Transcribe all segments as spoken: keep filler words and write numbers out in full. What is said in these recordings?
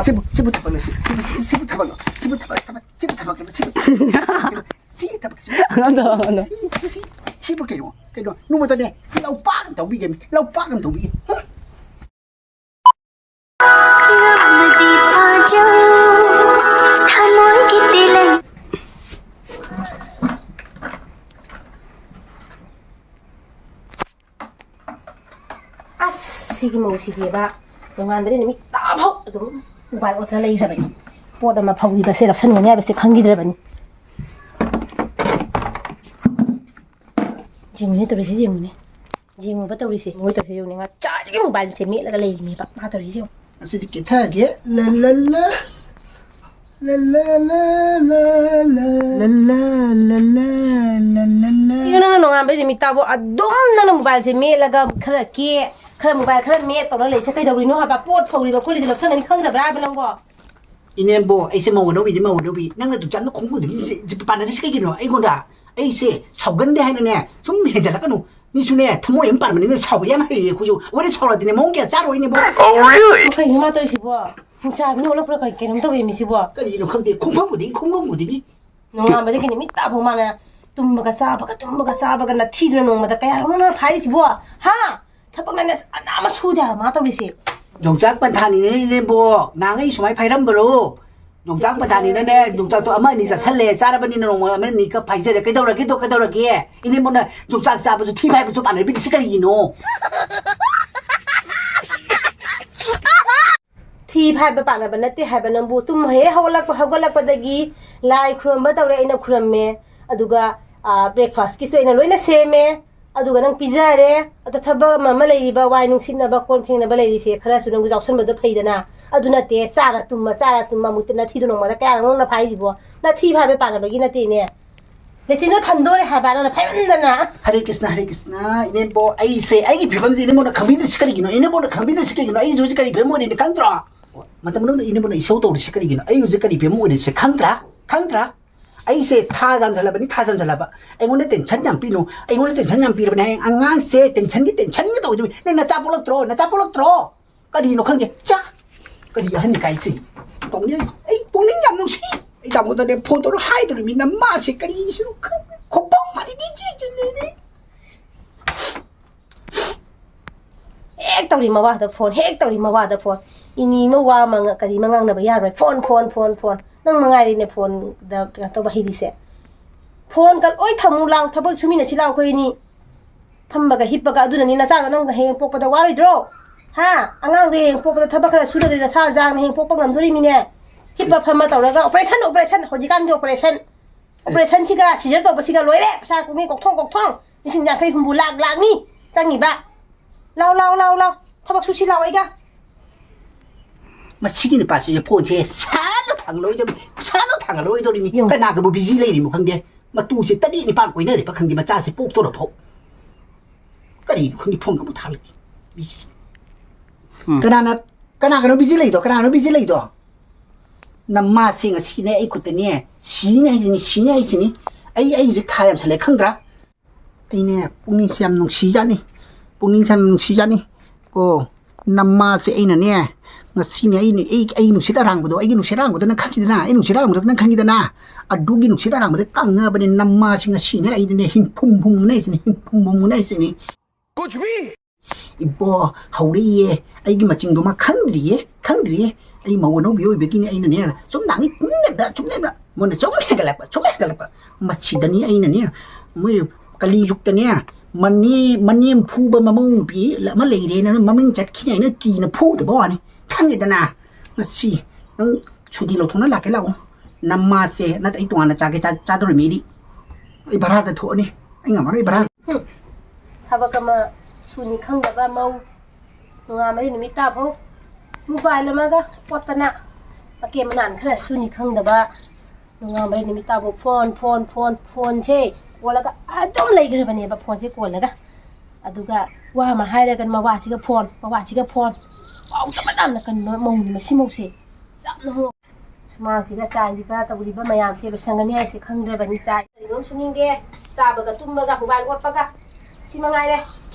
ꯁꯤꯕꯨ, ꯁꯤꯕꯨ ꯊꯕꯛꯅꯦ, ꯁꯤ, ꯁꯤꯕꯨ, ꯁꯤꯕꯨ, ꯁꯤꯕꯨ ꯊꯕꯛꯅꯣ, ꯁꯤꯕꯨ ꯊꯕꯛ, ꯊꯕꯛ, ꯁꯤꯕꯨ ꯊꯕꯛꯅꯦ, ꯁꯤꯕꯨ, ꯁꯤꯕꯨ, ꯁꯤ ꯊꯕꯛ, ꯁꯤꯕꯨ, ꯑꯉꯥꯡꯗꯣ, ꯑꯉꯥꯡꯗꯣ꯫ ꯁꯤ, ꯁꯤ, ꯁꯤꯕꯨ ꯀꯩꯅꯣ, ꯀꯩꯅꯣ, ꯅꯣꯡꯃꯇꯅꯦ, ꯂꯧ ꯄꯥꯛ ꯑꯃ ꯇꯧꯕꯤꯒꯦ, ꯂꯧ ꯄꯥꯛ ꯑꯃ ꯇꯧꯕꯤꯒꯦ꯫ ꯍꯨꯝ꯫ ꯉꯝꯃꯗꯤ ꯐꯥꯖꯧ, ꯊꯃꯣꯏꯒꯤ ꯇꯦꯂꯪ꯫ ꯑꯁ, ꯁꯤꯒꯤ ꯃꯧꯁꯤꯗꯤꯕ, ꯅꯣꯡꯉꯥꯟꯕꯗꯩ ꯅꯨꯃꯤꯠ ꯇꯥꯐꯥꯎ ꯑꯗꯨꯝ ꯃꯣꯕꯥꯏꯜ ꯑꯣꯠꯇꯅ ꯂꯩꯈ꯭ꯔꯕꯅꯤ꯫ ꯄꯣꯠ ꯑꯃ ꯐꯧꯔꯤꯕꯁꯦ ꯂꯧꯁꯟꯒꯅꯤ ꯍꯥꯏꯕꯁꯦ ꯈꯪꯈꯤꯗ꯭ꯔꯕꯅꯤ꯫ ꯌꯦꯡꯉꯨꯅꯦ ꯇꯧꯔꯤꯁꯦ, ꯌꯦꯡꯉꯨꯅꯦ꯫ ꯌꯦꯡꯉꯨꯕ ꯇꯧꯔꯤꯁꯦ, ꯃꯣꯏ ꯇꯧꯔꯤꯁꯦ ꯌꯦꯡꯉꯨꯅꯦ꯫ ꯉꯁꯥꯏꯗꯒꯤ ꯃꯣꯕꯥꯏꯜꯁꯦ ꯃꯦꯠꯂꯒ ꯂꯩꯔꯤꯅꯦꯕ ꯃꯥ ꯇꯧꯔꯤꯁꯦ ꯌꯦꯡꯉꯨ꯫ ꯑꯁꯤꯗꯤ ꯀꯦꯊꯒꯦ꯫ ꯂ, ꯂ, ꯂ꯫ ꯂ, ꯂ, ꯂ, ꯂ, ꯂ꯫ ꯂ, ꯂ, ꯂ, ꯂ, ꯂ, ꯂ, ꯂ꯫ ꯀꯩꯅꯣ ꯅꯪꯅ ꯅꯣꯡꯉꯥꯟꯕꯗꯩ ꯅꯨꯃꯤꯠ ꯇꯥꯕꯣ ꯑꯗꯨꯝ ꯅꯪꯅ ꯃꯣꯕꯥꯏꯜꯁꯦ ꯃꯦꯠꯂꯒ ꯈꯔ ꯀꯦ, ꯈꯔ ꯃꯣꯕꯥꯏꯜ ꯈꯔ ꯃꯦꯠ ꯇꯧꯔ ꯂꯩꯁꯦ ꯀꯩꯗꯧꯔꯤꯅꯣ ꯍꯥꯏꯕ? ꯄꯣꯠ ꯐꯧꯔꯤꯕ ꯈꯣꯠꯂꯤꯁꯦ ꯂꯧꯁꯪꯒꯅꯤ ꯈꯪꯗꯕ꯭ꯔꯥ ꯍꯥꯏꯕ ꯅꯪꯕꯣ? ꯏꯅꯦꯝꯕꯣ, ꯑꯩꯁꯦ ꯃꯧ ꯑꯅꯧꯕꯤꯅꯤ, ꯃꯧ ꯑꯅꯧꯕꯤ꯫ ꯅꯪꯅ ꯑꯗꯨ ꯆꯪꯅ ꯈꯣꯡꯕꯗꯨꯗꯤ ꯁꯤ, ꯁꯤ ꯄꯥꯟꯅꯔꯤꯁꯤ ꯀꯩꯒꯤꯅꯣ? ꯑꯩꯉꯣꯟꯗ ꯑꯩꯁꯦ ꯁꯥꯎꯒꯟꯗꯦ ꯍꯥꯏꯅꯅꯦ, ꯁꯨꯝ ꯍꯦꯟꯖꯜꯂꯛꯀꯅꯨ꯫ ꯃꯤꯁꯨꯅꯦ, ꯊꯃꯣꯏ ꯑꯃ ꯄꯥꯟꯕꯅꯤꯅ ꯁꯥꯎꯕ ꯌꯥꯝ ꯍꯩꯌꯦ ꯑꯩꯈꯣꯏꯁꯨ꯫ ꯑꯩꯈꯣꯏꯅ ꯁꯥꯎꯔꯗꯤꯅꯦ, ꯃꯑꯣꯡ ꯀꯌꯥ ꯆꯥꯔꯣꯏꯅꯦꯕꯣ꯫ Oh, really? ꯀꯩꯅꯣ ꯃꯥ ꯇꯧꯔꯤꯁꯤꯕꯣ? ꯍꯤꯡꯆꯥꯕꯤꯅ ꯑꯣꯜꯂꯛꯄ꯭ꯔꯥ ꯀꯩ-, ꯀꯩꯅꯣꯝ ꯇꯧꯋꯦ ꯃꯤꯁꯤꯕꯣ꯫ ꯀꯔꯤꯅꯣ ꯈꯪꯗꯦ, ꯈꯣꯡꯐꯝ ꯈꯨꯗꯤꯡꯒꯤ, ꯈꯣꯡꯐꯝ ꯈꯨꯗꯤꯡꯒꯤ꯫ ꯅꯣꯡꯉꯥꯟꯕꯗꯒꯤꯅꯦ ꯃꯤꯠ ꯇꯥꯐꯥꯎ ꯃꯥꯅ ꯇꯨꯝꯕꯒ ꯆꯥꯕꯒ, ꯇꯨꯝꯕꯒ ꯆꯥꯕꯒ ꯅꯊꯤꯗꯨꯅ ꯅꯣꯡꯃꯗ ꯀꯌꯥꯔꯛꯅꯣ ꯅꯪꯅ ꯐꯥꯏꯔꯤꯁꯤꯕꯣ? ꯍꯥ? ꯊꯕꯛꯅꯅꯦ ꯑꯅꯥ ꯑꯃ ꯁꯨꯗꯦ ꯍꯥꯏꯕ ꯃꯥ ꯇꯧꯔꯤꯁꯦ꯫ ꯌꯣꯡꯆꯥꯛ ꯄꯟꯊꯥꯅꯤꯅꯦ ꯏꯅꯦꯝꯕꯣ, ꯅꯍꯥꯟꯉꯩ ꯁꯨꯃꯥꯏꯅ ꯐꯥꯏꯔꯝꯕ꯭ꯔꯣ? ꯌꯣꯡꯆꯥꯛ ꯄꯟꯊꯥꯅꯤꯅꯅꯦ, ꯌꯣꯡꯆꯥꯛꯇꯣ ꯑꯃ ꯑꯅꯤ ꯆꯥꯁꯜꯂꯦ, ꯆꯥꯔꯕꯅꯤꯅ ꯅꯣꯡꯃ ꯑꯃ ꯑꯅꯤ ꯈꯛ ꯐꯥꯏꯖꯔꯦ꯫ ꯀꯩꯗꯧꯔꯒꯦꯗꯣ, ꯀꯩꯗꯧꯔꯒꯦ? ꯏꯅꯦꯝꯕꯣꯅ ꯌꯣꯡꯆꯥꯛ ꯆꯥꯕꯁꯨ ꯊꯤ ꯐꯥꯏꯕꯁꯨ ꯄꯥꯟꯅꯔꯤꯕꯤꯗꯨꯁꯤ ꯀꯔꯤꯒꯤꯅꯣ? ꯊꯤ ꯐꯥꯏꯕ ꯄꯥꯟꯅꯕ ꯅꯠꯇꯦ ꯍꯥꯏꯕ ꯅꯪꯕꯨ꯫ ꯇꯨꯝ ꯍꯦꯛ ꯍꯧꯒꯠꯂꯛꯄ, ꯍꯧꯒꯠꯂꯛꯄꯗꯒꯤ ꯂꯥꯏ ꯈꯨꯔꯝꯕ ꯇꯧꯔꯦ, ꯑꯩꯅ ꯈꯨꯔꯝꯃꯦ꯫ ꯑꯗꯨꯒ, ꯑꯥ, breakfastꯀꯤꯁꯨ ꯑꯩꯅ ꯂꯣꯏꯅ ꯁꯦꯝꯃꯦ꯫ ꯑꯗꯨꯒ ꯅꯪ ꯄꯤꯖꯔꯦ꯫ ꯑꯗꯣ ꯊꯕꯛ ꯑꯃ ꯑꯃ ꯂꯩꯔꯤꯕ, ꯋꯥꯏ ꯅꯨꯡꯁꯤꯠꯅꯕ, ꯀꯣꯟ ꯐꯦꯡꯅꯕ ꯂꯩꯔꯤꯁꯦ ꯈꯔꯁꯨ ꯅꯪꯕꯨ ꯌꯥꯎꯁꯟꯕꯗꯣ ꯐꯩꯗꯅ꯫ ꯑꯗꯨ ꯅꯠꯇꯦ, ꯆꯥꯔ ꯇꯨꯝꯃ, ꯆꯥꯔ ꯇꯨꯝꯃ, ꯑꯃꯨꯛꯇ ꯅꯊꯤꯗꯣ ꯅꯣꯡꯃꯗ ꯀꯌꯥꯔꯛꯅꯣ ꯅꯪꯅ ꯐꯥꯏꯁꯤꯕꯣ? ꯅꯊꯤ ꯐꯥꯏꯕ ꯄꯥꯟꯅꯕꯒꯤ ꯅꯠꯇꯦꯅꯦ꯫ ꯂꯦꯇ꯭ꯔꯤꯟꯗꯣ ꯊꯟꯗꯣꯔꯦ ꯍꯥꯏꯕ ꯅꯪꯅ ꯐꯥꯏꯃꯟꯗꯅ꯫ ꯍꯔꯦ ꯀ꯭ꯔꯤꯁꯅ, ꯍꯔꯦ ꯀ꯭ꯔꯤꯁꯅ, ꯏꯅꯦꯝꯕꯣ, ꯑꯩꯁꯦ, ꯑꯩꯒꯤ ꯐꯤꯕꯝꯁꯦ ꯏꯅꯦꯝꯕꯣꯅ ꯈꯪꯕꯤꯗ꯭ꯔꯤꯁꯤ ꯀꯔꯤꯒꯤꯅꯣ? ꯏꯅꯦꯝꯕꯣꯅ ꯈꯪꯕꯤꯗ꯭ꯔꯤꯁꯤ ꯀꯔꯤꯒꯤꯅꯣ? ꯑꯩꯁꯦ ꯍꯧꯖꯤꯛ ꯀꯔꯤ ꯐꯤꯕꯝ ꯑꯣꯏꯔꯤꯅꯣ ꯈꯪꯗ꯭ꯔꯣ? ꯃꯇꯝ ꯃꯅꯨꯡꯗ ꯏꯅꯦꯝꯕꯣꯅ ꯏꯁꯧ ꯇꯧꯔꯤꯁꯤ ꯀꯔꯤꯒꯤꯅꯣ? ꯑꯩ ꯍꯧꯖꯤꯛ ꯀꯔꯤ ꯐꯤꯕꯝ ꯑꯣꯏꯔꯤꯁꯦ ꯈꯪꯗ꯭ꯔꯥ? ꯈꯪꯗ꯭ꯔꯥ? ꯑꯩꯁꯦ ꯊꯥ ꯌꯥꯝꯖꯜꯂꯕꯅꯤ, ꯊꯥ ꯌꯥꯝꯖꯜꯂꯕ꯫ ꯑꯩꯉꯣꯟꯗ tension ꯌꯥꯝ ꯄꯤꯅꯨ꯫ ꯑꯩꯉꯣꯟꯗ tension ꯌꯥꯝ ꯄꯤꯔꯕꯅꯦ꯫ ꯍꯌꯦꯡ ꯑꯉꯥꯡꯁꯦ tensionꯒꯤ tensionꯒ ꯇꯧꯗꯣꯏꯅꯤ꯫ ꯅꯪ ꯅꯆꯥ ꯄꯣꯛꯂꯛꯇ꯭ꯔꯣ? ꯅꯆꯥ ꯄꯣꯛꯂꯛꯇ꯭ꯔꯣ? ꯀꯔꯤꯅꯣ ꯈꯪꯗꯦ꯫ ꯆꯥ! ꯀꯔꯤ ꯑꯍꯟꯅꯤ ꯀꯥꯏꯁꯤ? ꯇꯧꯅꯤ ꯍꯥꯏꯁꯤ꯫ ꯑꯩ ꯄꯨꯛꯅꯤꯡ ꯌꯥꯝ ꯅꯨꯡꯁꯤ꯫ ꯑꯩ ꯇꯥꯃꯣꯗꯅꯦ ꯐꯣꯟ ꯇꯧꯔ ꯍꯥꯏꯗꯣꯔꯤꯃꯤ, ꯅꯃꯥꯁꯦ ꯀꯔꯤꯁꯤꯅꯣ ꯈꯪꯗꯦ꯫ ꯈꯣꯡꯄꯥꯎ ꯑꯃꯗꯤ ꯆꯦ ꯆꯦ ꯂꯩꯔꯦ꯫ ꯍꯦꯛ ꯇꯧꯔꯤ ꯃꯋꯥꯗ ꯐꯣꯟ, ꯍꯦꯛ ꯇꯧꯔꯤ ꯃꯋꯥꯗ ꯐꯣꯟ꯫ ꯏꯅꯤ ꯑꯃ ꯋꯥ ꯑꯃ ꯉ-, ꯀꯔꯤ ꯑꯃ ꯉꯥꯡꯅꯕ ꯌꯥꯔꯣꯏ꯫ Phone, phone, phone, phone. ꯅꯪ ꯃꯉꯥꯏꯔꯦꯅꯦ ꯐꯣꯟꯗ ꯀꯩꯅꯣ ꯇꯧꯕ ꯍꯩꯔꯤꯁꯦ꯫ ꯐꯣꯟꯒ ꯂꯣꯏ ꯊꯝꯃꯨ ꯂꯥꯎ, ꯊꯕꯛ ꯁꯨꯃꯤꯟꯅꯁꯤ ꯂꯥꯎ ꯑꯩꯈꯣꯏ ꯑꯅꯤ꯫ ꯐꯝꯕꯒ ꯍꯤꯞꯄꯒ ꯑꯗꯨꯅꯅꯤ ꯅꯆꯥꯗꯣ ꯅꯪ ꯍꯌꯦꯡ ꯄꯣꯛꯄꯗ ꯋꯥꯔꯣꯏꯗ꯭ꯔꯣ? ꯍꯥ? ꯑꯉꯥꯡꯗꯣ ꯍꯌꯦꯡ ꯄꯣꯛꯄꯗ ꯊꯕꯛ ꯈꯔ ꯁꯨꯗ꯭ꯔꯗꯤ ꯅꯆꯥ ꯖꯥꯡꯅ ꯍꯌꯦꯡ ꯄꯣꯛꯄ ꯉꯝꯗꯣꯔꯤꯃꯤꯅꯦ꯫ ꯍꯤꯞꯄ ꯐꯝꯃ ꯇꯧꯔꯒ operation, operation, ꯍꯧꯖꯤꯛꯀꯥꯟꯒꯤ operation꯫ Operation ꯁꯤꯒ seizure ꯇꯧꯕꯁꯤꯒ ꯂꯣꯏꯔꯦ꯫ ꯄꯩꯁꯥ ꯀꯨꯝꯃꯤ ꯀꯣꯛꯊꯣꯡ ꯀꯣꯛꯊꯣꯡ꯫ ꯂꯤꯁꯤꯡ ꯌꯥꯡꯈꯩ ꯍꯨꯝꯐꯨ ꯂꯥꯛ ꯂꯥꯛꯅꯤ ꯆꯪꯉꯤꯕ꯫ ꯂꯥꯎ, ꯂꯥꯎ, ꯂꯥꯎ, ꯂꯥꯎ꯫ ꯊꯕꯛ ꯁꯨꯁꯤ ꯂꯥꯎ ꯑꯩꯒ꯫ ꯃꯁꯤꯒꯤ ꯅꯨꯄꯥꯁꯤꯁꯨ ꯐꯣꯟꯁꯦ ꯁꯥꯠꯂ ꯊꯥꯡꯒꯠꯂꯛꯑꯣꯏꯗꯧꯔꯤ, ꯁꯥꯠꯂ ꯊꯥꯡꯒꯠꯂꯛꯑꯣꯏꯗꯧꯔꯤꯅꯤ꯫ ꯌꯦꯡꯉꯨ꯫ ꯀꯅꯥꯒꯕꯨ busy ꯂꯩꯔꯤꯅꯣ ꯈꯪꯗꯦ꯫ ꯃꯇꯨꯁꯦ ꯇꯔꯦꯠ ꯅꯤꯄꯥꯟ ꯀꯣꯏꯅꯔꯤꯕ ꯈꯪꯗꯦ, ꯃꯆꯥꯁꯦ ꯄꯣꯛꯇꯣꯔꯐꯥꯎ꯫ ꯀꯔꯤꯅꯣ ꯈꯪꯗꯦ, ꯐꯣꯟꯒ ꯑꯃꯨꯛ ꯊꯥꯒꯠꯂꯛꯇꯦ꯫ Busy꯫ ꯎꯝ꯫ ꯀꯅꯥꯅ, ꯀꯅꯥꯒꯅꯣ busy ꯂꯩꯗꯣ? ꯀꯅꯥꯅꯣ busy ꯂꯩꯗꯣ? ꯅꯃꯥꯁꯦ ꯉꯁꯤꯅꯦ ꯑꯩ ꯈꯨꯠꯇꯅꯦ ꯁꯤꯅꯤ ꯍꯥꯏꯁꯤꯅꯤ, ꯁꯤꯅꯤ ꯍꯥꯏꯁꯤꯅꯤ꯫ ꯑꯩ, ꯑꯩ ꯍꯧꯖꯤꯛ ꯊꯥ ꯌꯥꯝꯁꯜꯂꯦ ꯈꯪꯗ꯭ꯔꯥ? ꯑꯩꯅꯦ ꯄꯨꯛꯅꯤꯡꯁꯦ ꯌꯥꯝ ꯅꯨꯡꯁꯤꯖꯥꯠꯅꯤ, ꯄꯨꯛꯅꯤꯡꯁꯦ ꯌꯥꯝ ꯅꯨꯡꯁꯤꯖꯥꯠꯅꯤ꯫ ꯀꯣ, ꯅꯃꯥꯁꯦ ꯑꯩꯅꯅꯦ, ꯉꯁꯤꯅꯦ ꯑꯩꯅ, ꯑꯩ, ꯑꯩ ꯅꯨꯡꯁꯤꯠ ꯑꯔꯥꯡꯕꯗꯣ, ꯑꯩꯒꯤ ꯅꯨꯡꯁꯤꯠ ꯑꯔꯥꯡꯕꯗꯣ ꯅꯪ ꯈꯪꯈꯤꯗꯅ, ꯑꯩ ꯅꯨꯡꯁꯤꯠ ꯑꯔꯥꯡꯕꯗꯣ ꯅꯪ ꯈꯪꯈꯤꯗꯅ, ꯑꯗꯨꯒꯤ ꯅꯨꯡꯁꯤꯠ ꯑꯔꯥꯡꯕꯗ ꯀꯪꯉꯕꯅꯦ ꯅꯃꯥꯁꯦ꯫ ꯉꯁꯤꯅꯦ ꯑꯩꯅꯅꯦ ꯍꯤꯡꯐꯨꯝ ꯐꯨꯝ ꯃꯨꯟꯅꯩꯁꯤꯅꯤ, ꯍꯤꯡꯐꯨꯝ ꯐꯨꯝ ꯃꯨꯟꯅꯩꯁꯤꯅꯤ꯫ ꯀꯨꯆ ꯚꯤ! ꯏꯕꯣ, ꯍꯧꯔꯛꯏꯌꯦ꯫ ꯑꯩꯒꯤ ꯃꯆꯤꯡꯗꯣ ꯃꯥ ꯈꯪꯗ꯭ꯔꯤꯌꯦ, ꯈꯪꯗ꯭ꯔꯤꯌꯦ꯫ ꯑꯩ ꯃꯧ ꯑꯅꯧꯕꯤ ꯑꯣꯏꯕꯒꯤꯅꯦ ꯑꯩꯅꯅꯦ ꯁꯨꯝ ꯅꯥꯉꯤ ꯇꯨꯝꯅꯕ, ꯁꯨꯝ ꯂꯩꯕ꯫ ꯃꯣꯏꯅ ꯁꯨꯝ ꯍꯦꯟꯒꯠꯂꯛꯄ, ꯁꯨꯝ ꯍꯦꯟꯒꯠꯂꯛꯄ꯫ ꯃꯁꯤꯗꯅꯤ ꯑꯩꯅꯅꯦ, ꯃꯣꯏ ꯀꯂꯤꯖꯨꯛꯇꯅꯦ, ꯃꯅꯦ, ꯃꯅꯦꯝ ꯐꯨꯕ ꯃꯃꯧ ꯅꯨꯄꯤ ꯑꯃ ꯂꯩꯔꯦꯅ ꯃꯃꯤꯡ ꯆꯠꯈꯤꯅꯦ, ꯑꯩꯅ ꯀꯤꯅ ꯐꯨꯗꯕ ꯋꯥꯅꯤ꯫ ꯈꯪꯉꯦꯗꯅ, ꯉꯁꯤ ꯅꯪ ꯁꯨꯇꯤ ꯂꯧꯊꯣꯛꯅ ꯂꯥꯛꯀꯦ ꯂꯥꯛꯑꯣ꯫ ꯅꯃꯥꯁꯦ ꯅꯠꯇ꯭ꯔ ꯑꯩ ꯇꯣꯉꯥꯟꯅ ꯆꯥꯒꯦ, ꯆꯥ-, ꯆꯥꯗꯧꯔꯤꯃꯤ ꯑꯩꯗꯤ꯫ ꯑꯩ ꯚꯔꯥꯗ ꯊꯣꯛꯑꯅꯤ, ꯑꯩ ꯉꯝꯃꯔꯣꯏ ꯚꯔꯥ꯫ ꯍꯨꯝ, ꯊꯕꯛ ꯑꯃ ꯁꯨꯅꯤ ꯈꯪꯗꯕ ꯃꯧ, ꯅꯣꯡꯉꯥꯟꯕꯗꯩ ꯅꯨꯃꯤꯠ ꯇꯥꯐꯧ mobile ꯑꯃꯒ ꯄꯣꯠꯇꯅ, ꯃꯀꯦ ꯃꯅꯥꯟ ꯈꯔ ꯁꯨꯅꯤ ꯈꯪꯗꯕ, ꯅꯣꯡꯉꯥꯟꯕꯗꯩ ꯅꯨꯃꯤꯠ ꯇꯥꯐꯧ phone, phone, phone, phoneꯁꯦ ꯀꯣꯜꯂꯒ ꯑꯗꯨꯝ ꯂꯩꯈ꯭ꯔꯕꯅꯦꯕ, phoneꯁꯦ ꯀꯣꯜꯂꯒ꯫ ꯑꯗꯨꯒ ꯋꯥ ꯑꯃ ꯍꯥꯏꯔꯒꯅ ꯃꯋꯥꯁꯤꯒ phone, ꯃꯋꯥꯁꯤꯒ phone꯫ ꯄꯥꯎ ꯇꯝꯕ ꯌꯥꯝꯅ ꯀꯟꯕ ꯃꯧꯅꯤ ꯃꯁꯤ ꯃꯧꯁꯦ꯫ ꯌꯥꯝꯅ ꯍꯣ-, ꯁꯨꯃꯥꯡꯁꯤꯗ ꯆꯥꯏꯔꯤꯕ ꯇꯧꯔꯤꯕ ꯃꯌꯥꯝꯁꯦ ꯂꯣꯏꯁꯟꯒꯅꯤ ꯍꯥꯏꯁꯦ ꯈꯪꯗ꯭ꯔꯕꯅꯤ꯫ ꯆꯥꯏ ꯀꯔꯤꯅꯣꯝ ꯁꯨꯅꯤꯡꯗꯦ, ꯆꯥꯕꯒ ꯇꯨꯝꯕꯒ mobile ꯑꯣꯠꯄꯒ, ꯁꯤ ꯃꯉꯥꯏꯔꯦ꯫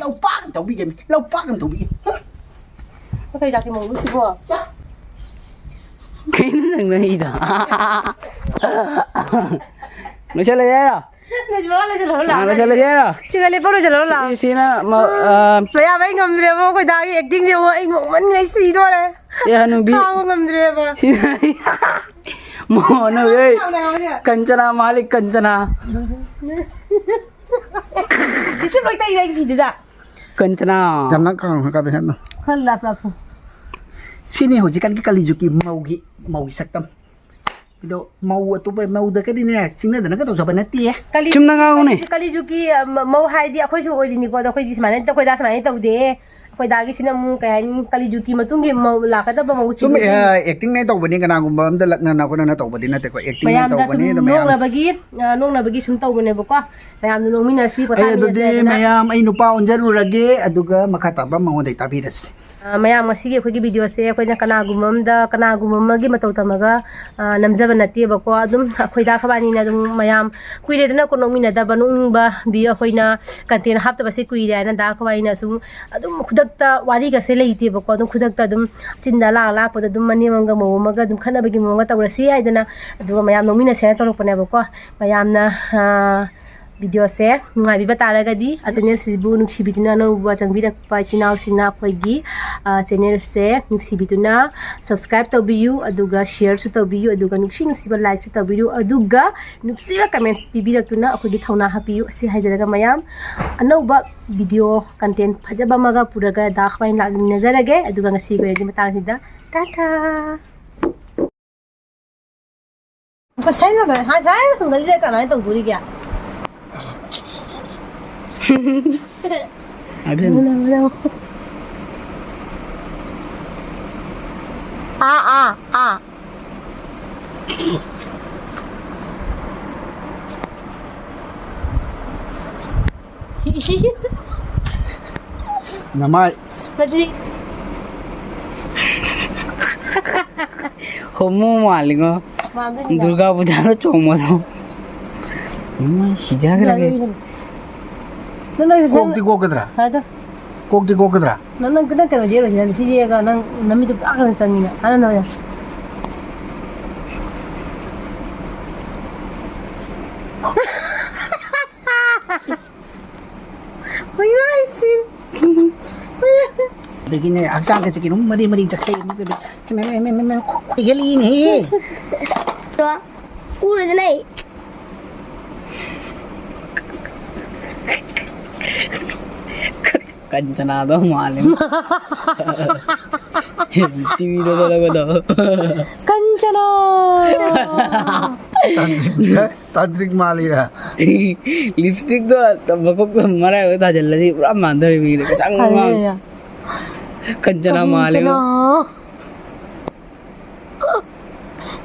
ꯂꯧꯄꯥꯛ ꯑꯃ ꯇꯧꯕꯤꯒꯦꯃꯤ, ꯂꯧꯄꯥꯛ ꯑꯃ ꯇꯧꯕꯤꯒꯦ꯫ ꯀꯩ ꯖꯥꯠꯀꯤ ꯃꯧꯅꯣ ꯁꯤꯕꯣ? ꯀꯩꯅꯣ ꯅꯪ ꯅꯍꯤꯗꯣ? ꯂꯣꯏꯁꯜꯂꯒꯦ ꯍꯥꯏꯔꯣ? ꯂꯣꯏꯁꯜꯂꯣ, ꯂꯣꯏꯁꯜꯂꯣ, ꯑꯥ, ꯂꯥꯛꯑꯣ꯫ ꯂꯣꯏꯁꯜꯂꯒꯦ ꯍꯥꯏꯔꯣ? ꯁꯤꯒ ꯂꯦꯞꯄꯣ, ꯂꯣꯏꯁꯜꯂꯣ, ꯂꯥꯛꯑꯣ꯫ ꯁꯤ-, ꯁꯤꯅ ꯃ-, ꯑ, ꯃꯌꯥꯝ, ꯑꯩ ꯉꯝꯗ꯭ꯔꯦꯕꯣ, ꯑꯩꯈꯣꯏ ꯗꯥꯒꯤ acting ꯁꯦ, ꯑꯩ ꯅꯣꯛꯃꯟꯈ꯭ꯔꯦ, ꯑꯩ ꯁꯤꯗꯣꯔꯦ꯫ ꯑꯦ, ꯍꯅꯨꯕꯤ꯫ ꯈꯥꯡꯕ ꯉꯝꯗ꯭ꯔꯦꯕ꯫ ꯁꯤꯅ ꯃꯣꯍꯣꯟ ꯍꯧꯋꯦ꯫ ꯈꯥꯡꯕ ꯉꯝꯗ꯭ꯔꯦ꯫ ꯀꯟꯆꯅꯥ ꯃꯥꯂꯤꯛ, ꯀꯟꯆꯅꯥ꯫ ꯂꯤꯞꯁꯇꯤꯛ ꯂꯣꯏ ꯇꯩꯔꯦ ꯑꯩꯒꯤ ꯐꯤꯗꯨꯗ꯫ ꯀꯟꯆꯅꯥ꯫ ꯌꯥꯝ ꯅꯪ ꯀꯥꯡ ꯀꯥꯕꯤ ꯍꯥꯏꯅꯣ? ꯈꯔ ꯂꯥꯞ ꯂꯥꯞ ꯁꯨꯝ꯫ ꯁꯤꯅꯤ ꯍꯧꯖꯤꯛꯀꯥꯟꯒꯤ ꯀꯂꯤꯖꯨꯒꯤ ꯃꯧꯒꯤ, ꯃꯧꯒꯤ ꯁꯛꯇꯝ꯫ ꯑꯗꯣ ꯃꯧ ꯑꯇꯣꯞꯄ ꯃꯧꯗꯒꯗꯤꯅꯦ, ꯁꯤꯡꯅꯗꯅꯒ ꯇꯧꯖꯕ ꯅꯠꯇꯦ꯫ ꯀꯂꯤ-, ꯆꯨꯝꯅ ꯉꯥꯡꯉꯨꯅꯦ꯫ ꯀꯂꯤꯖꯨꯒꯤ, ꯀꯂꯤꯖꯨꯒꯤ, ꯑ, ꯃ-, ꯃꯧ ꯍꯥꯏꯗꯤ ꯑꯩꯈꯣꯏꯁꯨ ꯑꯣꯏꯔꯤꯅꯤꯀꯣ, ꯑꯗꯣ ꯑꯩꯈꯣꯏꯗꯤ ꯁꯨꯃꯥꯏꯅ, ꯑꯩꯈꯣꯏꯗ ꯁꯨꯃꯥꯏꯅ ꯇꯧꯗꯦ꯫ ꯑꯩꯈꯣꯏꯗꯥꯒꯤꯁꯤꯅ ꯑꯃꯨꯛ ꯀꯩ ꯍꯥꯏꯅꯤ, ꯀꯂꯤꯖꯨꯒꯤ ꯃꯇꯨꯡꯒꯤ ꯃꯧ ꯂꯥꯛꯀꯗꯕ ꯃꯧꯁꯤꯡ ꯆꯨꯝꯃꯦ, ꯍꯧꯖꯤꯛ ꯑ, acting ꯅꯦ ꯇꯧꯕꯅꯦ, ꯀꯅꯥꯒꯨꯝꯕ ꯑꯝꯗ ꯂꯛꯅꯅ ꯈꯣꯠꯅꯅ ꯇꯧꯕꯗꯤ ꯅꯠꯇꯦꯀꯣ, acting ꯅꯦ ꯃꯌꯥꯝꯗ ꯇꯧꯕꯅꯦ, ꯁꯨꯝ ꯑꯗꯣ ꯃꯌꯥꯝ ꯅꯣꯛꯅꯕꯒꯤ, ꯑ, ꯅꯣꯛꯅꯕꯒꯤ ꯁꯨꯝ ꯇꯧꯕꯅꯦꯕꯀꯣ, ꯃꯌꯥꯝꯅ ꯅꯣꯛꯃꯤꯟꯅꯁꯤ, ꯑꯩ ꯑꯗꯨꯗꯤ ꯄꯣꯊꯥꯃꯤꯟꯅꯁꯤ ꯍꯥꯏꯗꯅ꯫ ꯃꯌꯥꯝ, ꯑꯩ ꯅꯨꯄꯥ ꯑꯣꯟꯖꯔꯨꯔꯒꯦ, ꯑꯗꯨꯒ ꯃꯈꯥ ꯇꯥꯕ ꯃꯉꯣꯟꯗꯩ ꯇꯥꯕꯤꯔꯁꯤ꯫ ꯑ, ꯃꯌꯥꯝ, ꯉꯁꯤꯒꯤ ꯑꯩꯈꯣꯏꯒꯤ videoꯁꯦ ꯑꯩꯈꯣꯏꯅ ꯀꯅꯥꯒꯨꯝꯕ ꯑꯃꯗ, ꯀꯅꯥꯒꯨꯝꯕ ꯑꯃꯒꯤ ꯃꯇꯧ ꯇꯝꯃꯒ, ꯑ, ꯅꯝꯖꯕ ꯅꯠꯇꯦꯕꯀꯣ꯫ ꯑꯗꯨꯝ ꯑꯩꯈꯣꯏ ꯗꯥ ꯈꯕꯥꯅꯤꯅ ꯑꯗꯨꯝ ꯃꯌꯥꯝ ꯀꯨꯏꯔꯦꯗꯅꯀꯣ ꯅꯣꯛꯃꯤꯟꯅꯗꯕ, ꯅꯣꯛꯅꯤꯡꯕ video ꯑꯩꯈꯣꯏꯅ content ꯍꯥꯞꯇꯕꯁꯦ ꯀꯨꯏꯔꯦ ꯍꯥꯏꯅ ꯗꯥ ꯈꯕꯥꯅꯤꯅ ꯁꯨꯝ ꯑꯗꯨꯝ ꯈꯨꯗꯛꯇ ꯋꯥꯔꯤꯒꯁꯦ ꯂꯩꯇꯦꯕꯀꯣ꯫ ꯑꯗꯨꯝ ꯈꯨꯗꯛꯇ ꯑꯗꯨꯝ ꯆꯤꯟꯗ ꯂꯥꯛ ꯂꯥꯛꯄꯗ ꯑꯗꯨꯝ ꯃꯅꯦꯝ ꯑꯃꯒ ꯃꯧ ꯑꯃꯒ ꯑꯗꯨꯝ ꯈꯠꯅꯕꯒꯤ ꯃꯑꯣꯡꯒ ꯇꯧꯔꯁꯤ ꯍꯥꯏꯗꯅ, ꯑꯗꯨꯒ ꯃꯌꯥꯝ ꯅꯣꯛꯃꯤꯟꯅꯁꯦꯅ ꯇꯧꯔꯛꯄꯅꯦꯕꯀꯣ꯫ ꯃꯌꯥꯝꯅ, ꯑ, videoꯁꯦ ꯅꯨꯡꯉꯥꯏꯕꯤꯕ ꯇꯥꯔꯒꯗꯤ, ꯑ, channelꯁꯤꯕꯨ ꯅꯨꯡꯁꯤꯕꯤꯗꯨꯅ ꯑꯅꯧꯕ ꯆꯪꯕꯤꯔꯛꯄ ꯏꯆꯤꯟ ꯏꯅꯥꯎꯁꯤꯡꯅ ꯑꯩꯈꯣꯏꯒꯤ, ꯑ, channelꯁꯦ ꯅꯨꯡꯁꯤꯕꯤꯗꯨꯅ subscribe ꯇꯧꯕꯤꯌꯨ, ꯑꯗꯨꯒ shareꯁꯨ ꯇꯧꯕꯤꯌꯨ, ꯑꯗꯨꯒ ꯅꯨꯡꯁꯤ ꯅꯨꯡꯁꯤꯕ likeꯁꯨ ꯇꯧꯕꯤꯌꯨ, ꯑꯗꯨꯒ ꯅꯨꯡꯁꯤꯕ comments ꯄꯤꯕꯤꯔꯛꯇꯨꯅ ꯑꯩꯈꯣꯏꯒꯤ ꯊꯧꯅꯥ ꯍꯥꯞꯄꯤꯌꯨ꯫ ꯑꯁꯤ ꯍꯥꯏꯖꯔꯒ ꯃꯌꯥꯝ, ꯑꯅꯧꯕ video content ꯐꯖꯕ ꯑꯃꯒ ꯄꯨꯔꯒ ꯗꯥ ꯈꯕꯥꯅꯤ ꯂꯥꯛꯃꯤꯟꯅꯖꯔꯒꯦ꯫ ꯑꯗꯨꯒ ꯉꯁꯤꯒꯤ ꯑꯣꯏꯅꯗꯤ ꯃꯇꯥꯡꯁꯤꯗ ꯇꯥꯇꯥ꯫ ꯉꯁꯥꯏꯅ ꯉꯁꯥꯏꯅ ꯍꯪꯒꯠꯂꯤꯁꯦ ꯀꯃꯥꯏꯅ ꯇꯧꯗꯣꯔꯤꯒꯦ? ꯑꯗꯨꯅ ꯑꯥ, ꯑꯥ, ꯑꯥ꯫ ꯅꯃꯥꯏ꯫ ꯃꯁꯤ ꯍꯣꯃꯣ ꯃꯥꯜꯂꯤꯉꯣ꯫ ꯃꯥꯟꯗꯣꯏꯅꯤꯗ꯫ ꯗꯨꯔꯒꯥ ꯄꯨꯖꯥꯗ ꯆꯣꯡꯕꯗꯣ꯫ ꯏꯃꯥꯏ, ꯁꯤꯖꯈ꯭ꯔꯒꯦ꯫ ꯅꯪ ꯅꯪ ꯀꯣꯛꯇꯤ ꯀꯣꯛꯀꯗ꯭ꯔꯥ? ꯍꯥꯏꯗꯣ꯫ ꯀꯣꯛꯇꯤ ꯀꯣꯛꯀꯗ꯭ꯔꯥ? ꯅꯪ, ꯅꯪ, ꯅꯪ ꯀꯩꯅꯣ ꯌꯦꯛꯎꯁꯦ, ꯅꯪ ꯁꯤ ꯌꯦꯛꯑꯒ ꯅꯪ ꯅꯃꯤꯠꯇꯨ ꯄꯨꯔꯥ ꯀꯩꯅꯣ ꯆꯪꯉꯤꯅ꯫ ꯑꯅꯟꯗ ꯍꯣꯏ꯫ ꯃꯌꯥꯏꯁꯤ꯫ ꯑꯗꯒꯤꯅꯦ, ꯍꯛꯆꯥꯡꯒꯁꯦ ꯀꯩꯅꯣꯝ ꯃꯔꯤ ꯃꯔꯤ ꯆꯠꯈꯩ꯫ ꯈꯣꯏꯒꯠꯂꯛꯏꯅꯦꯍꯦ꯫ ꯎꯔꯗꯅ ꯑꯩ꯫ ꯀꯟꯆꯅꯥꯗꯣ ꯃꯥꯜꯂꯦ꯫ ꯇꯤꯚꯤꯗ ꯊꯣꯛꯂꯛꯄꯗꯣ꯫ ꯀꯟꯆꯅꯥ! ꯇꯥꯟꯇ꯭ꯔꯤꯛ, ꯇꯥꯟꯇ꯭ꯔꯤꯛ ꯃꯥꯜꯂꯤꯔꯥ? Lipstickꯗꯣ ꯃꯀꯣꯛꯇ ꯃꯔꯥꯏ ꯑꯣꯏ ꯊꯥꯖꯤꯜꯂꯗꯤ ꯄꯨꯔꯥ ꯃꯥꯟꯗꯧꯔꯤ ꯃꯤꯗꯣ꯫ ꯀꯁꯪ ꯉꯥꯡ-, ꯀꯟꯆꯅꯥ ꯃꯥꯜꯂꯦꯕꯣ꯫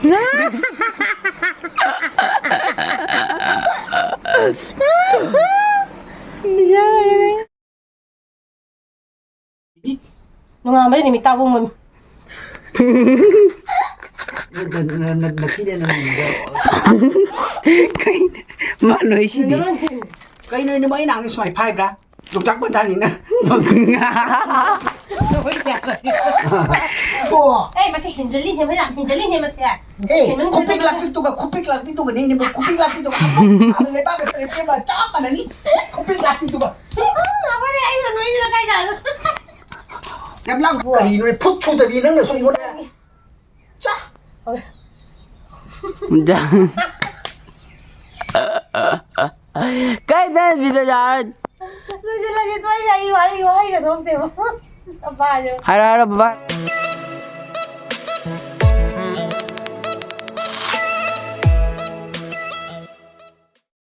ꯀꯟꯆꯅꯥ꯫ ꯁꯤꯖꯔꯦ꯫ ꯉꯥꯟꯕꯗꯤ ꯅꯨꯃꯤꯠ ꯇꯥꯕꯧ ꯃꯝꯃꯤ꯫ ꯅ- ꯅ- ꯅ- ꯅꯊꯤꯅꯦ ꯅꯪ ꯃꯤꯡꯗꯣ꯫ ꯀꯩꯅꯣ ꯃꯥ ꯅꯣꯏꯁꯤꯗꯤ꯫ ꯀꯩꯅꯣ ꯅꯣꯏ ꯅꯍꯥꯟꯒꯩ ꯁꯨꯃꯥꯏ ꯐꯥꯏꯕ꯭ꯔꯥ? ꯌꯣꯡꯆꯥꯛ ꯄꯟꯊꯥꯅꯤꯅ꯫ ꯑꯣ꯫ ꯑꯦ ꯃꯁꯤ ꯍꯦꯟꯖꯜꯂꯤꯍꯦ ꯃꯌꯥꯝ ꯍꯦꯟꯖꯜꯂꯤꯍꯦ ꯃꯁꯦ꯫ ꯑꯦ ꯈꯨꯄꯤꯛ ꯂꯥꯛꯄꯤꯛꯇꯨꯒ ꯈꯨꯄꯤꯛ ꯂꯥꯛꯄꯤꯛꯇꯨꯒ ꯅꯦꯅꯦ ꯈꯨꯄꯤꯛ ꯂꯥꯛꯄꯤꯛꯇꯨꯒ꯫ ꯑꯥꯗ ꯂꯩꯕꯥꯛꯀ ꯇꯔꯦꯠ ꯆꯦꯟꯕ ꯆꯞ ꯃꯥꯟꯅꯅꯤ꯫ ꯈꯨꯄꯤꯛ ꯂꯥꯛꯄꯤꯛꯇꯨꯒ꯫ ꯑꯩꯈꯣꯏꯅ ꯑꯩꯅ ꯅꯣꯏꯗꯨꯅ ꯀꯥꯏ ꯆꯥꯗꯣ? ꯌꯥꯝ ꯂꯥꯡ ꯀꯔꯤꯅꯣꯅꯦ ꯐꯨꯠ ꯁꯨꯗꯕꯤ ꯅꯪꯅꯁꯨ ꯑꯩꯉꯣꯟꯗ꯫ ꯆꯥ꯫ ꯀꯥꯏꯗ ꯕꯤꯗ ꯌꯥꯔ ꯂꯣꯏꯁꯤꯜꯂꯁꯤ ꯇꯣ ꯑꯩ ꯑꯩ ꯋꯥꯔꯤ ꯋꯥꯍꯩꯒ ꯊꯣꯛꯇꯦꯕ꯫ ꯑꯄꯥꯁꯦ꯫ ꯍꯥꯏꯔꯣ ꯍꯥꯏꯔꯣ ꯕꯕꯥ꯫